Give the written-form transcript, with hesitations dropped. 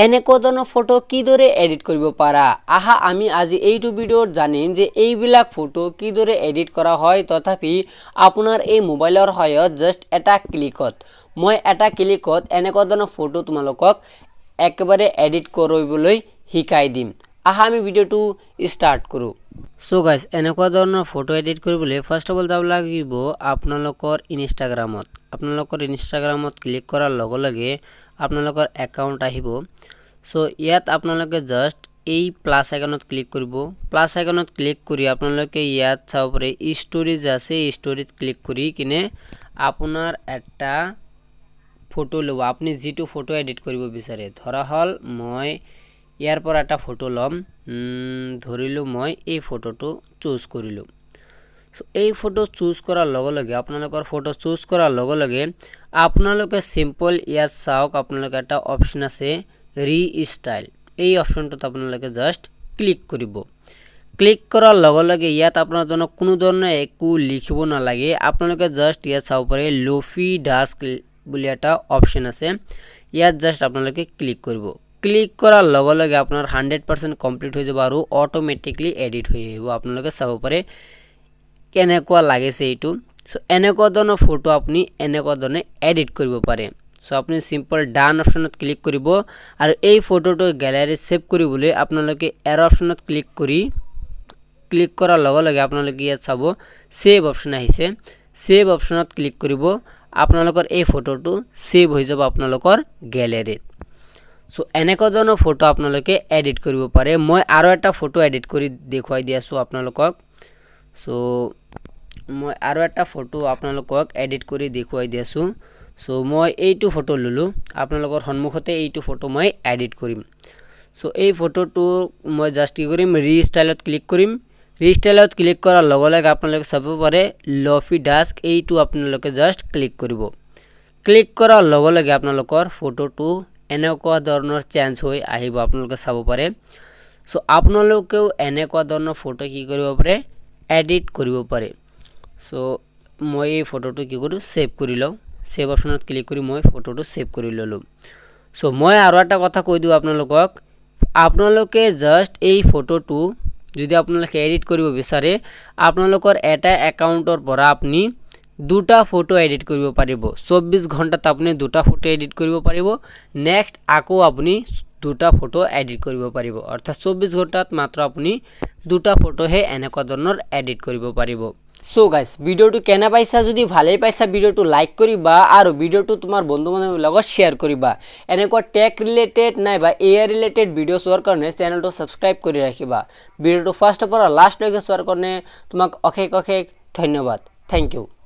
এনেকুৱা ধৰণৰ ফটো কিদৰে এডিট কৰিব পাৰা? আহা, আমি আজি এইটো ভিডিঅ'ত জানিম যে এইবিলাক ফটো কিদৰে এডিট কৰা হয়। তথাপি আপোনাৰ এই মোবাইলৰ সহায়ত জাষ্ট এটা ক্লিকত, মই এটা ক্লিকত এনেকুৱা ধৰণৰ ফটো তোমালোকক একেবাৰে এডিট কৰিবলৈ শিকাই দিম। আহা, আমি ভিডিঅ'টো ষ্টাৰ্ট কৰোঁ। চ' গাইজ, এনেকুৱা ধৰণৰ ফটো এডিট কৰিবলৈ ফাৰ্ষ্ট অফ অল যাব লাগিব আপোনালোকৰ ইনষ্টাগ্ৰামত। আপোনালোকৰ ইনষ্টাগ্ৰামত ক্লিক কৰাৰ লগে লগে আপোনালোকৰ একাউণ্ট আহিব। চ' ইয়াত আপোনালোকে জাষ্ট এই প্লাছ আইকনত ক্লিক কৰিব। প্লাছ আইকনত ক্লিক কৰি আপোনালোকে ইয়াত চাব পাৰে ষ্টৰিজ আছে। ষ্টৰিত ক্লিক কৰি কিনে আপোনাৰ এটা ফটো ল'ব, আপুনি যিটো ফটো এডিট কৰিব বিচাৰে। ধৰা হ'ল মই ইয়াৰ পৰা এটা ফটো ল'ম। ধৰিলোঁ মই এই ফটোটো চুজ কৰিলোঁ। চ' এই ফটো চুজ কৰাৰ লগে লগে, আপোনালোকৰ ফটো চুজ কৰাৰ লগে লগে আপোনালোকে চিম্পল ইয়াত চাওক, আপোনালোকে এটা অপশ্যন আছে ৰি ষ্টাইল। এই অপশ্যনটোত আপোনালোকে জাষ্ট ক্লিক কৰিব। ক্লিক কৰাৰ লগে লগে ইয়াত আপোনালোক কোনো ধৰণৰ একো লিখিব নালাগে। আপোনালোকে জাষ্ট ইয়াত চাব পাৰে লফি ডাস্ক বুলি এটা অপশ্যন আছে। ইয়াত জাষ্ট আপোনালোকে ক্লিক কৰিব। ক্লিক কৰাৰ লগে লগে আপোনাৰ 100% কমপ্লিট হৈ যাব আৰু অট'মেটিকলি এডিট হৈ আহিব। আপোনালোকে চাব পাৰে কেনেকুৱা লাগিছে এইটো। চ' এনেকুৱা ধৰণৰ ফটো আপুনি এনেকুৱা ধৰণে এডিট কৰিব পাৰে। চ' আপুনি চিম্পল ডান অপশ্যনত ক্লিক কৰিব আৰু এই ফটোটো গেলাৰীত ছেভ কৰিবলৈ আপোনালোকে এৰ' অপশ্যনত ক্লিক কৰি, ক্লিক কৰাৰ লগে লগে আপোনালোকে ইয়াত চাব ছেভ অপশ্যন আহিছে। ছেভ অপশ্যনত ক্লিক কৰিব। আপোনালোকৰ এই ফটোটো ছেভ হৈ যাব আপোনালোকৰ গেলেৰীত। চ' এনেকুৱা ধৰণৰ ফটো আপোনালোকে এডিট কৰিব পাৰে। মই আৰু এটা ফটো এডিট কৰি দেখুৱাই দি আছোঁ আপোনালোকক। চ' মই আৰু এটা ফটো আপোনালোকক এডিট কৰি দেখুৱাই দি আছোঁ। চ' মই এইটো ফটো ল'লোঁ। আপোনালোকৰ সন্মুখতে এইটো ফটো মই এডিট কৰিম। চ' এই ফটোটো মই জাষ্ট কি কৰিম, ৰি ষ্টাইলত ক্লিক কৰিম। ৰি ষ্টাইলত ক্লিক কৰাৰ লগে লগে আপোনালোকে চাব পাৰে লফি ডাস্ক, এইটো আপোনালোকে জাষ্ট ক্লিক কৰিব। ক্লিক কৰাৰ লগে লগে আপোনালোকৰ ফটোটো এনেকুৱা ধৰণৰ চেঞ্জ হৈ আহিব, আপোনালোকে চাব পাৰে। চ' আপোনালোকেও এনেকুৱা ধৰণৰ ফটো কি কৰিব পাৰে, এডিট কৰিব পাৰে। চ' মই এই ফটোটো কি কৰোঁ, ছেভ কৰি লওঁ। ছেভ অপশ্যনত ক্লিক কৰি মই ফটোটো ছেভ কৰি ল'লোঁ। চ' মই আৰু এটা কথা কৈ দিওঁ আপোনালোকক। আপোনালোকে জাষ্ট এই ফটোটো যদি আপোনালোকে এডিট কৰিব বিচাৰে, আপোনালোকৰ এটা একাউণ্টৰ পৰা আপুনি দুটা ফটো এডিট কৰিব পাৰিব। 24 ঘণ্টাত আপুনি দুটা ফটো এডিট কৰিব পাৰিব। নেক্সট আকৌ আপুনি দুটা ফটো এডিট কৰিব পাৰিব। অৰ্থাৎ 24 ঘণ্টাত মাত্ৰ আপুনি দুটা ফটোহে এনেকুৱা ধৰণৰ এডিট কৰিব পাৰিব। চ' গাইছ, ভিডিঅ'টো কেনে পাইছা? যদি ভালেই পাইছা, ভিডিঅ'টো লাইক কৰিবা আৰু ভিডিঅ'টো তোমাৰ বন্ধু বান্ধৱীৰ লগত শ্বেয়াৰ কৰিবা। এনেকুৱা টেক ৰিলেটেড নাইবা এআই ৰিলেটেড ভিডিঅ' চোৱাৰ কাৰণে চেনেলটো ছাবস্ক্ৰাইব কৰি ৰাখিবা। ভিডিঅ'টো ফাৰ্ষ্টৰ পৰা লাষ্টলৈকে চোৱাৰ কাৰণে তোমাক অশেষ অশেষ ধন্যবাদ। Thank U.